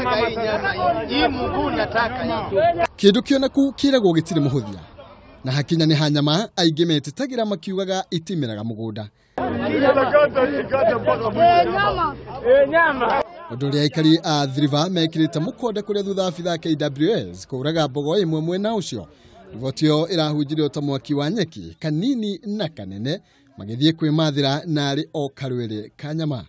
Nataka hii nyama. Hii mguu nataka hii. Kindu kioneku kiragwo gitiri muhuthia na hakinya ni hanyama aingi metetagira makiugaga itimeraga mugunda. Undu uria aikari a Athi River mekirite mukonde kuria thutha abithaa KWS kuraga mbogo imwe mwena ucio. Riboti iyo irahunjirio ta mwaki wa nyeki kanini na kanene magithie kwimathira nari o karwere ka nyama.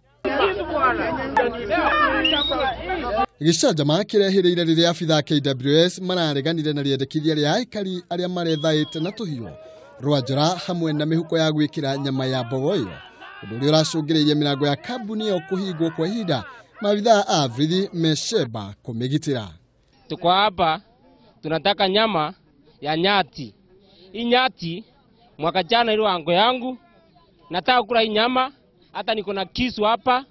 Gĩcanjama kĩrehĩrĩire rĩrĩa abithaa KWS marareganire na rĩendekithia rĩa aikari arĩa marethaĩte na tũhiũ rwa njora hamwe na mĩhuko ya gwĩkĩra nyama ya mbogo ĩyo, ũndũ ũrĩa ũracũngĩrĩirie mĩrango ya kambuni ĩyo kũhingwo kwa ihinda, maabithaa a Afrithi mecemba kũmĩgitĩra. Tuko hapa tunataka nyama ya nyati. Hii nyati mwaka jana ile wango yangu nataka kula hii nyama, hata niko na kisu hapa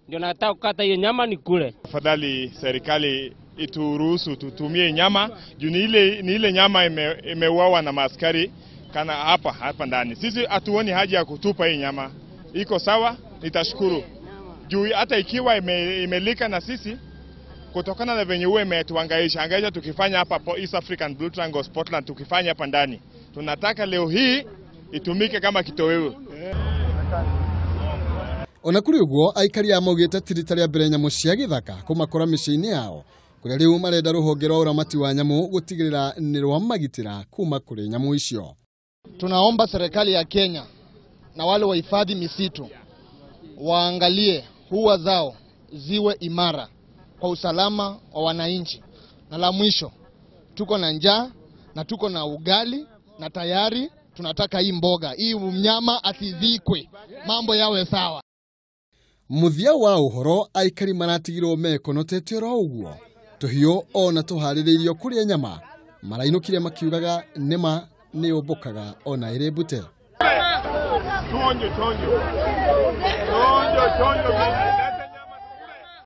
ndio nataka kukata hiyo nyama nikule. Afadhali serikali ituruhusu tutumie nyama juu ni ile nyama imeuawa na maaskari kana hapa ndani. Sisi hatuoni haja ya kutupa hii nyama. Iko sawa, nitashukuru. Juu hata ikiwa imelika na sisi kutokana na venye uwe imetuhangaisha, hangaisha tukifanya hapa East African Blue Triangle Spotland, tukifanya hapa ndani. Tunataka leo hii itumike kama kitoweo. Ona kuri uguo aikari a maugite ti rita ria mbere nyamu cia githaka kumakora miciĩ-inĩ yao kuria riu marenda ruhonge rwa uramati wa nyamu gutigirira ni rwa magitira kuma kuri nyamu icio. Tunaomba serikali ya Kenya na wale wahifadhi misitu waangalie huwa zao ziwe imara kwa usalama wa wananchi. Na la mwisho, tuko na njaa na tuko na ugali na tayari tunataka hii mboga, hii mnyama atizikwe, mambo yawe sawa. Muthia wa uhoro aikari maratigirwo mekonotete oro uguo tuhiũ ona tuharĩrĩirio kũrĩa nyama marainũkire makiugaga nĩma nĩyũmbũkaga ona ĩrĩ mbute. Chonjo, chonjo. Chonjo, chonjo.